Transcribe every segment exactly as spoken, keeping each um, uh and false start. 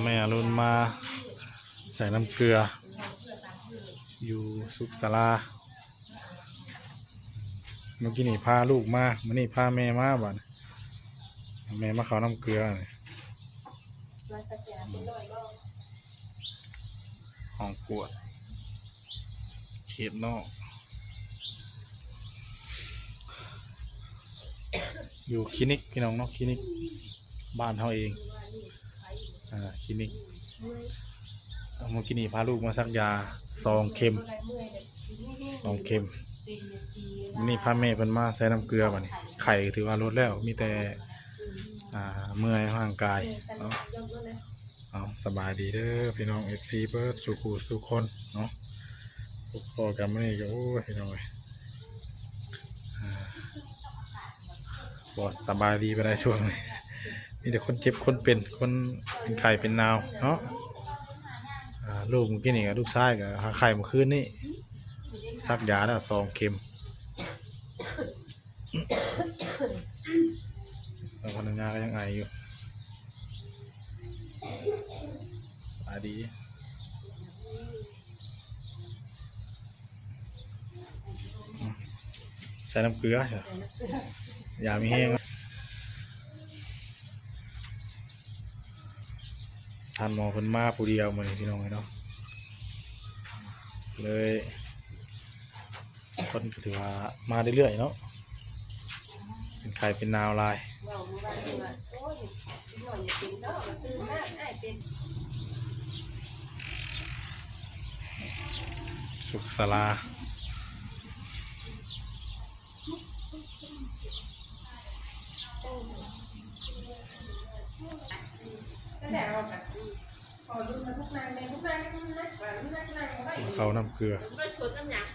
แม่อรุณมาใส่น้ำเกลือ อยู่สุขศาลา เมื่อกี้นี่พาลูกมา มื้อนี้พาแม่มาบัด แม่มาเข้าน้ำเกลือนี่ ห้องกวด เขตนอก อยู่คลินิกพี่น้องเนาะ คลินิกบ้านเฮาเอง อ่า คลินิก เมื่อกี้นี่พาลูกมาสักยาสองเข็ม สองเข็ม นี่พาแม่เพิ่นมาใส่น้ำเกลือบัดนี้ ไข้ก็ถือว่าลดแล้ว มีแต่ อ่า เมื่อยร่างกายเนาะ เอาสบายดีเด้อพี่น้อง เอฟซี เบิดสู่ผู้สู่คนเนาะ พบกันมื้อนี้ก็ โอ้ย พี่น้องเอ้ย อ่า บ่สบายดีปานใดช่วงนี้ มีแต่คนเจ็บคนเป็น คนเป็นไข้เป็นหนาวเนาะ อ่า ลูกเมื่อกี้นี่ก็ ลูกชายก็หาไข้เมื่อคืนนี้ สักยาแล้วสองเข็ม แล้วภรรยาก็ยังไออยู่ สบายดี ใส่น้ำเกลือ อย่ามีแห้ง ท่านหมอเพิ่นมาผู้เดียวมื้อนี้พี่น้องเนาะ เลย คนก็ถือว่ามาเรื่อยๆเนาะ เป็นไข้เป็นหนาวหลาย เว้าเมื่อวานนี้ว่า โอ้ย สิหน่อยอย่าเป็นเด้อ มาตื่นมา อ้ายเป็น สุขศาลา นั่นแหละ เอาแบบ ขอดูมาทุกนางเลย ทุกนางนี่มันนักกว่า มันนักนางบ่ได้ เข้าน้ำเกลือ มันก็ชนน้ำหนัก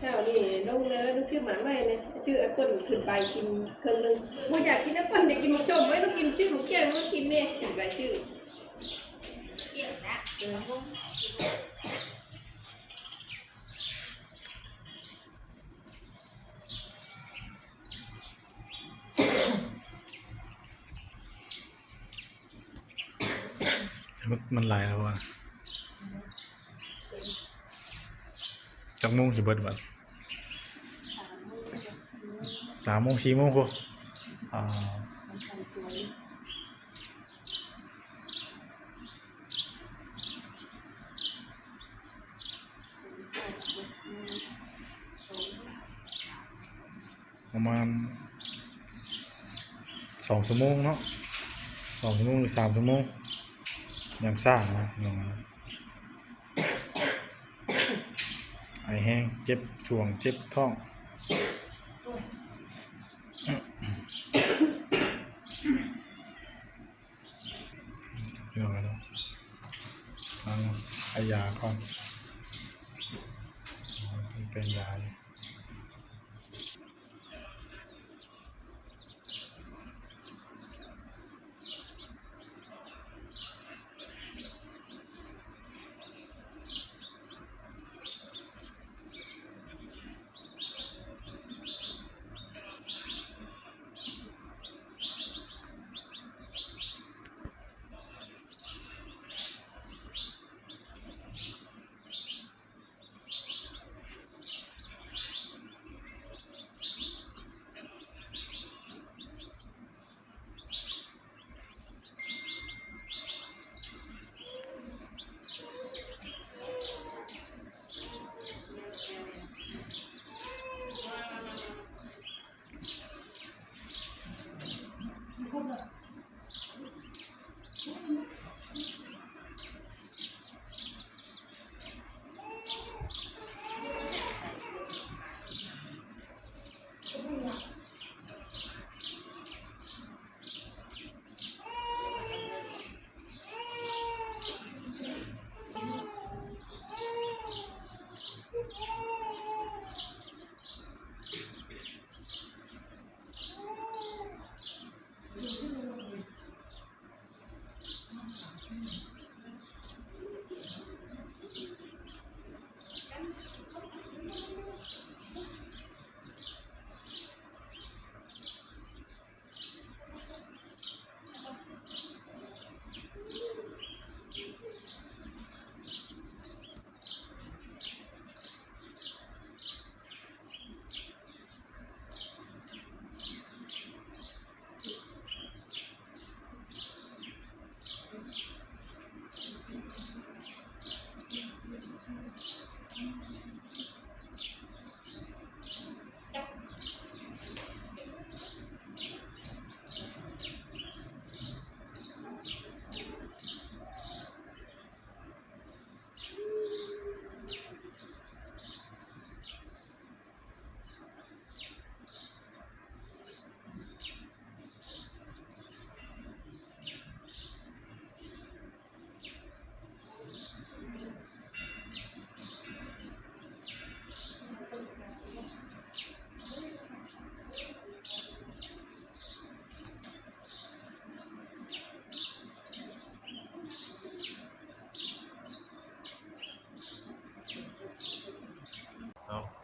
แถวนี้ลงเลย ลูกชื่อหมาใหม่เลย ชื่อแอปเปิ้ล ขึ้นไปกินเครื่องนึง บ่อยากกินแอปเปิ้ล อยากกินหมากส้ม ไว้ลูกกินชื่อหมากแข้ง ลูกกินเนี่ย ขึ้นไปชื่อ เออ มัน มันหลายแล้ววะ จักโมงสิเบิดบัด สามโมง สี่โมงพุ้น อ่า ประมาณสองชั่วโมงเนาะ สองชั่วโมงหรือสามชั่วโมง ยังซ่านะ ยังนะ ไอแห้ง เจ็บช่วง เจ็บท้อง พี่น้องเนาะ ฟังไอยาก่อน เป็นยาอยู่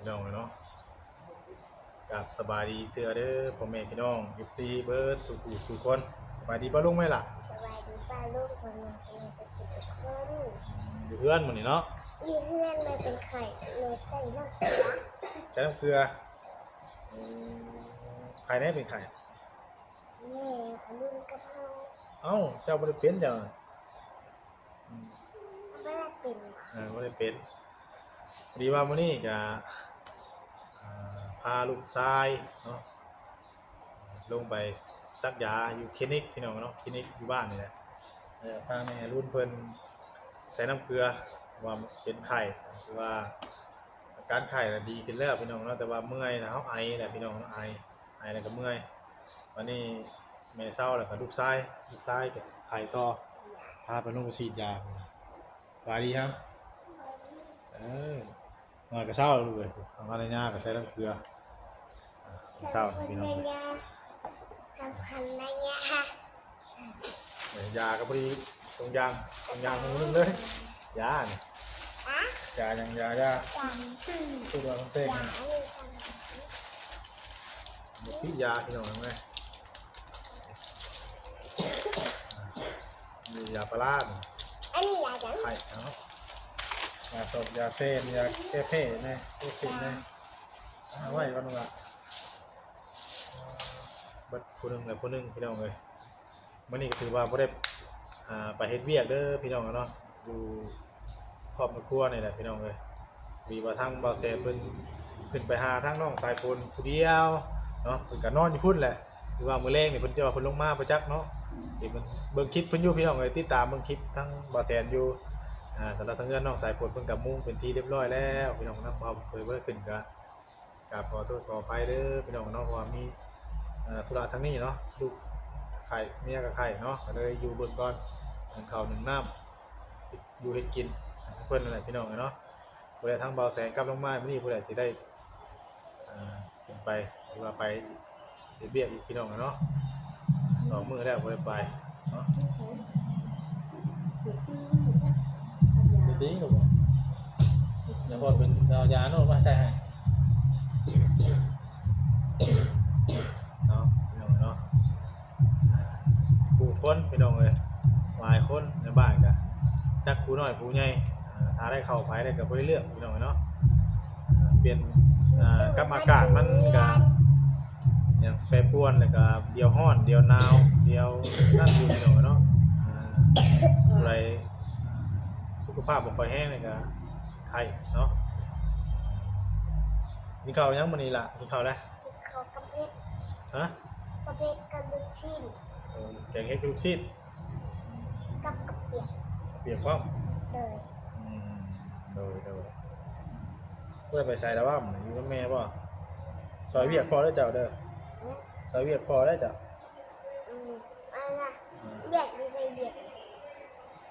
พี่น้องเนาะ กับสบายดีเทื่อเด้อพ่อแม่พี่น้อง เอฟซี เบิดสู่ผู้สู่คน สบายดีป้าลุงไหมล่ะ สบายดีป้าลุงพ่อแม่พี่น้องทุกคน อยู่เฮือนมื้อนี้เนาะ อยู่เฮือน แม่เป็นไข้ แม่ใส่น้ำเกลือ ใส่น้ำเกลือ อืม ไผแน่เป็นไข้ แม่อรุณกับเฮา เอ้า เจ้าบ่ได้เป็นหยัง อืม บ่ได้เป็น เออ บ่ได้เป็น พอดีว่ามื้อนี้ก็ อ่า พาลูกชายเนาะ ลงไปสักยาอยู่คลินิกพี่น้องเนาะ คลินิกอยู่บ้านนี่แหละ เออ พาแม่อรุณเพิ่นใส่น้ำเกลือ ว่าเป็นไข้ คือว่าอาการไข้น่ะดีขึ้นแล้วพี่น้องเนาะ แต่ว่าเมื่อยนะ เฮาไอแหละพี่น้องเนาะ ไอ ไอแล้วก็เมื่อย วันนี้แม่เซาแล้วก็ลูกชาย ลูกชายก็ไข้ต่อ พาไปโรงพยาบาลฉีดยา สบายดีครับ เออ มาก็เซาลูกเอ้ย เอามาในยาก็ใส่น้ำเกลือ อ่า เซาพี่น้อง ทำคันในยา เออ ยาก็พอดี ตรงยาง ตรงยางตรงนึงเลย ยานี่ อะ ยายัง ยา ยา ยา พูดว่ามันเต้น ยา นะ อันนี้ทำ หมดที่ยาพี่น้องเห็นไหม มียาปลาร้านี่ อันนี้ยาหยัง ไข่เนาะ ยาสด ยาเส้น ยาแก้แพ้นะ แก้เผ็ดนะ เอาไว้ก่อนว่า เบิดผู้หนึ่งแล้วผู้หนึ่งพี่น้องเอ้ย มื้อนี้ก็ถือว่าบ่ได้ อ่า ไปเฮ็ดเวียกเด้อพี่น้องเนาะ อยู่ครอบครัวนี่แหละพี่น้องเอ้ย มีว่าทางบ่าวแสนเพิ่นขึ้นไปหาทางน้องสายฝนผู้เดียวเนาะ เพิ่นก็นอนอยู่พุ้นแหละ คือว่ามื้อแลงนี่เพิ่นจะว่าเพิ่นลงมาบ่จักเนาะ เห็นเบิ่ง เบิ่งคลิปเพิ่นอยู่พี่น้องเอ้ย ติดตามเบิ่งคลิปทางบ่าวแสนอยู่ อ่า สำหรับทางเฮือนน้องสายฝนเพิ่นก็มุงเป็นที่เรียบร้อยแล้วพี่น้องเนาะ บ่าวเผยบ่ได้ขึ้นก็ กราบขอโทษขออภัยเด้อพี่น้องเนาะ เพราะว่ามี เอ่อ ธุระทางนี้เนาะ ลูกไข้ เมียก็ไข้เนาะ ก็เลยอยู่เบิ่งก่อน นึ่งข้าวนึ่งน้ำ อยู่เฮ็ดกิน เพิ่นนั่นแหละพี่น้องเนาะ ผู้ใดทางบ่าวแสนกลับลงมามื้อนี้ ผู้ใดสิได้ เอ่อ ขึ้นไป หรือว่าไปเฮ็ดเวียกอีกพี่น้องเนาะ สองมื้อแล้วบ่ได้ไปเนาะ มีตีนก็บอก เดี๋ยวก่อนเป็นเอายาโน่นมาใส่ให้ เนาะพี่น้องเนาะ ผู้คนพี่น้องเอ้ย หลายคนในบ้านก็จักผู้น้อยผู้ใหญ่ อ่า ถ้าได้เข้าไปได้ก็บ่ได้เลือกพี่น้องเนาะ อ่า เปลี่ยน อ่า กับอากาศมันก็ อย่างแปรปรวน แล้วก็เดี๋ยวร้อน เดี๋ยวหนาว เดี๋ยวนั่นอยู่พี่น้องเนาะ อ่า ผู้ใดสุขภาพบ่ค่อยแฮงนี่ก็ไข้เนาะ กินข้าวยังมื้อนี้ล่ะ กินข้าวแล้ว กินข้าวกับเห็ด ฮะ กับเห็ดกับลูกชิ้น เออ แกงเห็ดกับลูกชิ้น กับกะเปียก กะเปียกพร้อม โดย อืม โดย โดย บ่ได้ไปไสแล้วบ่ อยู่กับแม่บ่ ซอยเวียกพ่อเด้อเจ้าเด้อ อืม ซอยเวียกพ่อเด้อเจ้า อืม อะไรนะ อืม เวียก มีใส่เวียก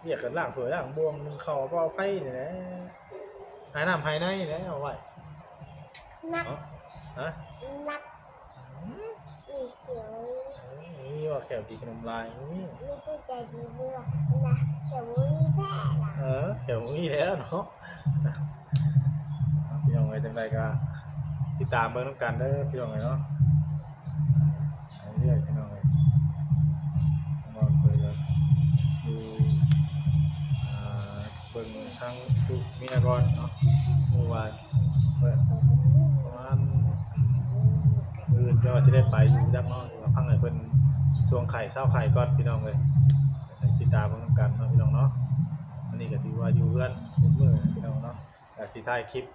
เวียกก็ล้างถ้วยล้างบ่วง นึ่งข้าว เป่าไฟนี่แหละ หาน้ำหาในนี่แหละ เอาไว้ หนัก เนาะ ฮะ หนัก อืม มีเขียว เออ มีว่าแขวกินขนมลาย มี มีตู้ใจดีด้วยนะ เขียวมีแท้ล่ะ เออ แขวมีแล้วเนาะ พี่น้องเอ้ย จังใดก็ติดตามเบิ่งนำกันเด้อพี่น้องเอ้ยเนาะ ไปเรื่อยพี่น้องเอ้ย นอนเพิ่นก็อยู่ อ่า เบิ่งทางลูกเมียก่อนเนาะ เพราะว่าเพิ่นประมาณมื้ออื่นก็สิได้ไปอยู่จักเนาะ ว่าพังให้เพิ่นส่วงไข้เซาไข้ก่อนพี่น้องเอ้ย ติดตามเบิ่งนำกันเนาะพี่น้องเนาะ อันนี้ก็ถือว่าอยู่เฮือนทุกมื้อพี่น้องเนาะ ก็สิถ่ายคลิป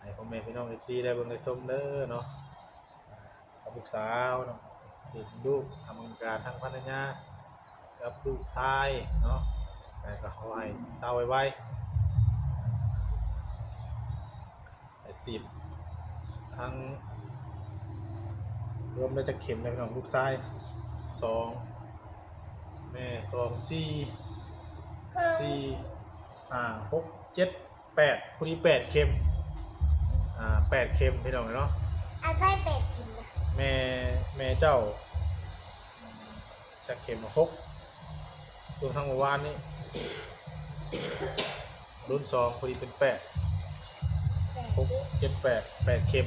ให้พ่อแม่พี่น้อง เอฟซี ได้เบิ่งได้ชมเด้อเนาะ กับลูกสาวเนาะ เป็นลูกทำงานทางภรรยา กับลูกชายเนาะ แต่ก็ขอให้เซาไวๆ ให้ฉีดทั้ง รวมแล้วจักเข็มเลยพี่น้อง ลูกชายสอง แม่สอง สี่ สี่ ห้า หก เจ็ด แปด ผู้นี้แปดเข็ม อ่า แปดเข็มพี่น้องเนาะ อันใส่แปดเข็มนะ แม่ แม่เจ้า จักเข็มหก รวมทั้งเมื่อวานนี้ รุ่นสองพอดีเป็นแปด แปด หก เจ็ด แปด แปดเข็ม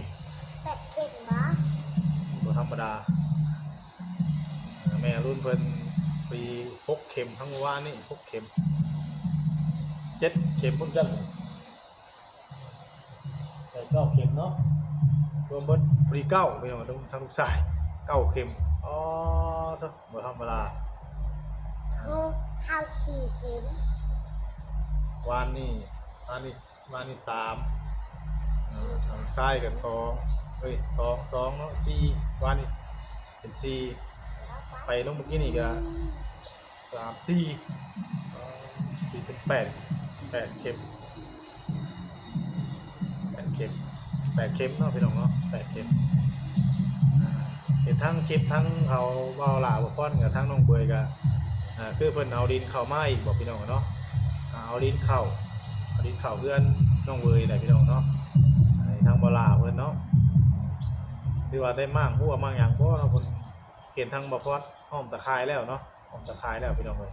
แปดเข็มบ่ บ่ธรรมดา แม่รุ่นเพิ่นปีหกเข็มทั้งว่านี่หกเข็ม เจ็ดเข็มพุ่นจัง แต่เก้าเข็มเนาะ รวมเบิดพอดีเก้า พี่น้อง ทั้งลูกชาย เก้าเข็ม อ๋อ บ่ธรรมดา เขาเขาสี่เข็ม วานนี่วานนี่วานนี่สาม อ่า ทางซ้ายกับสอง เอ้ย สอง สอง เนาะ สี่ วานนี่เป็นสี่ ไปลงเมื่อกี้นี่ก็สาม สี่ สี่เป็นแปด แปดเข็ม แปดเข็ม แปดเข็มเนาะพี่น้องเนาะ แปดเข็ม อ่า เห็นทั้งคลิปทั้งเขาเว้าหลาบ่พอนกับทั้งน้องเบยก็ อ่า คือเพิ่นเอาดินเข้ามาอีกบ่พี่น้องเนาะ อ่า เอาดินเข้า เอาดินเข้าเฮือนน้องเบยแหละพี่น้องเนาะ ให้ทั้งบ่หลาเพิ่นเนาะ หรือว่าได้มางหัวมางหยังบ่เนาะ เพิ่นเห็นทั้งบ่พอนอ้อมตะข่ายแล้วเนาะ อ้อมตะข่ายแล้วพี่น้องเอ้ย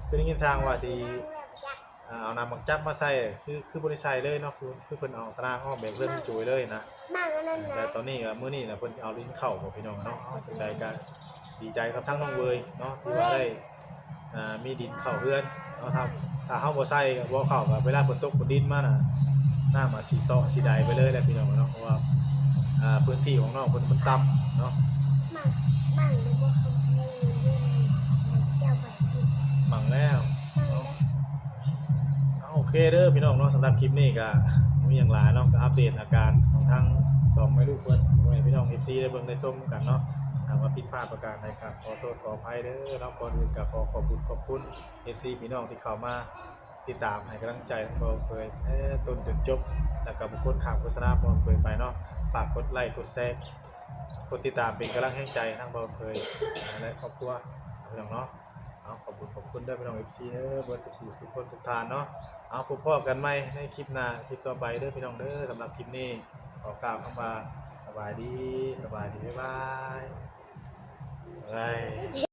คือได้ยินทางว่าสิ นั่งแบบจับ อ่า เอาน้ำบักจับมาใส่ คือ คือบ่ได้ใส่เลยเนาะ คือ คือเพิ่นเอาตะนางอ้อมแบบเพิ่นจุยเลยนะ บางอันนั้น แต่ นะ ตอนนี้ก็มื้อนี้นะเพิ่นเอาดินเข้าบ่พี่น้องเนาะ เอาจังใดก็ดีใจกับทั้งน้องเบยเนาะ ที่ว่าได้ อ่า มีดินเข้าเฮือนเนาะ ถ้า ถ้าเฮาบ่ใส่ก็บ่เข้า ก็เวลาฝนตกฝนดินมาน่ะ น้ำอาจสิเซาะสิไดไปเลยแหละพี่น้องเนาะ เพราะว่า อ่า พื้นที่ของน้องเพิ่นมันต่ำเนาะ บางบางหรือว่าเขาไม่รู้เรื่องเจ้าไปที่ มั่งแล้ว บาง เอา โอเคเด้อพี่น้องเนาะ สำหรับคลิปนี้ก็บ่มีหยังหลายเนาะ ก็อัปเดตอาการของทั้งสองแม่ลูกเพิ่น ให้พี่น้อง เอฟซี ได้เบิ่งได้ชมกันเนาะ หากว่าผิดพลาดประการใดก็ขอโทษขออภัยเด้อเนาะ ก่อนอื่นก็ขอขอบคุณขอบคุณ เอฟซี พี่น้องที่เข้ามาติดตามให้กำลังใจทั้งบ่าวเผย เอ่อ ต้นจนจบ แล้วก็บ่ควรข้ามโฆษณาบ่าวเผยไปเนาะ ฝากกดไลค์กดแชร์ กดติดตามเป็นกำลังแรงใจทั้งบ่าวเผย และครอบครัวพี่น้องเนาะ เอา ขอบคุณขอบคุณเด้อพี่น้อง เอฟซี เด้อ เบิดทุกผู้ทุกคนทุกท่านเนาะ เอา พบพ้อกันใหม่ในคลิปหน้า คลิปต่อไปเด้อพี่น้องเด้อ สำหรับคลิปนี้ขอกล่าวคำว่าสบายดี สบายดี บ๊ายบาย บ๊ายบาย